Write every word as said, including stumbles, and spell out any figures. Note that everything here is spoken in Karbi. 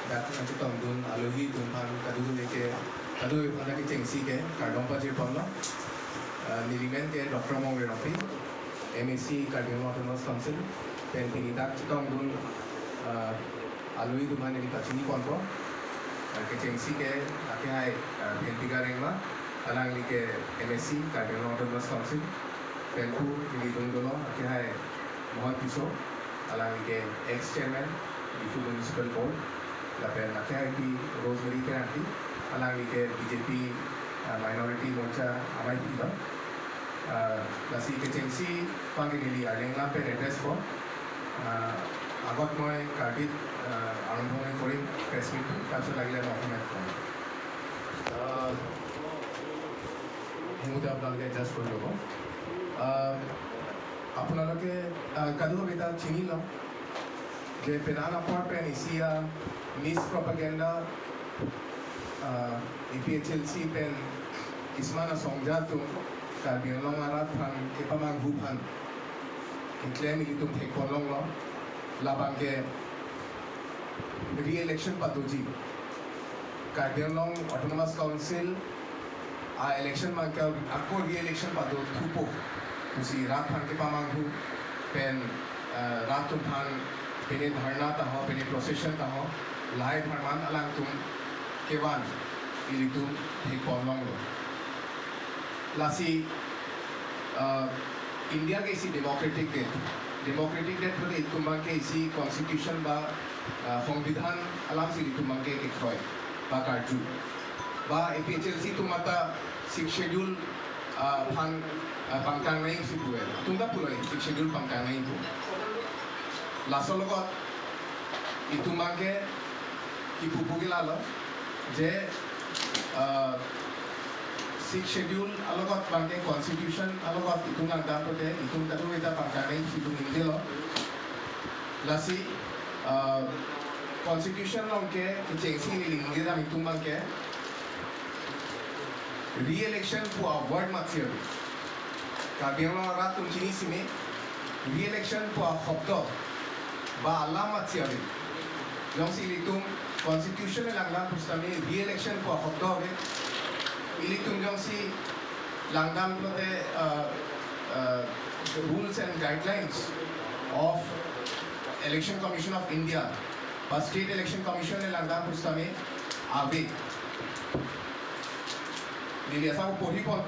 Dak nangchetongdun alohi atum aphan kadokave ke, kadokave aphan kechengsi ke kardom pajirponlo. Ah, neli men ke Doctor Mongve Rongpi, M A C Karbi Anglong Autonomous Council, pen pini dak chetongdun, ah, alohi atum aphan neli pachiniponpo. Ah, kechengsi ke akehai, ah, Phenpika Rengma, alangli ke M A C Karbi Anglong Autonomous Council, pen pu neli dungdolo akehai Mohan Tisso, alangli ke ex chairman Diphu Municipal Board, lapen akehai Pi Rosemary Terangpi, alangli ke B J P, ah, Minority Morcha amei pilo. Ah, lasi kechengsi aphan ke neli arleng lam pen address po. Ah, আগত মই কাৰ্বিত, ah, আৰম্ভণি কৰিম প্ৰেছ মিটটো, তাৰপিছত লাগিলে মই অসমীয়াত কম। Ah, সেইমতে আপোনালোকে এডজাষ্ট কৰি ল'ব। Ah, আপোনালোকে, ah, কাদু কবিতা চিনি লওক যে পেনান আপৰ পেন এছিয়া মিছ propaganda, ah, A P H L C pen kisman asongja atum Karbi Anglong arat aphan kepamanghu aphan keklem ilitum thekponlonglo, labang ke re-election padoji. Karbi Anglong Autonomous Council a-election abang ke ako re-election pado thupo pusi rat aphan kepamanghu pen, eh, rat atum aphan pine dharna ta ho, pine procession ta ho, lahai apharman alangtum kevan ilitum thekponlonglo. Lasi, eh, India ke isi democratic det. Democratic det pulote itum abang ke isi constitution ba, eh, songbidhan alamsi itum abang ke kekroi ba karju. Ba A P H L C atum mate Sixth Schedule, ah, aphan, ah, pangtang nangji pusi pu-e. Itum ta pulo Sixth Schedule pangtang nangji pu. Laso alogot itum abang ke kipu pu ke lalo je, ah, Sixth Schedule alogot abang ke constitution alogot itum langdam pulote itum ta pu ta pangtang nangji pusi itum ningje lo. Lasi, ah, constitution along ke kechengsi neli ningje dam itum abang ke re-election pu a-word matsi ave. Karbi Anglong arat atum chini sime re-election pu ahobdo ba alam matsi ave. Jongsi ilitum constitution along langdam pusitame re-election pu ahobdo ave. Ilitum jongsi langdam pulote, uh, uh, rules and guidelines of Election Commission of India ba State Election Commission along langdam pusitame ave. Neli asap porhi pon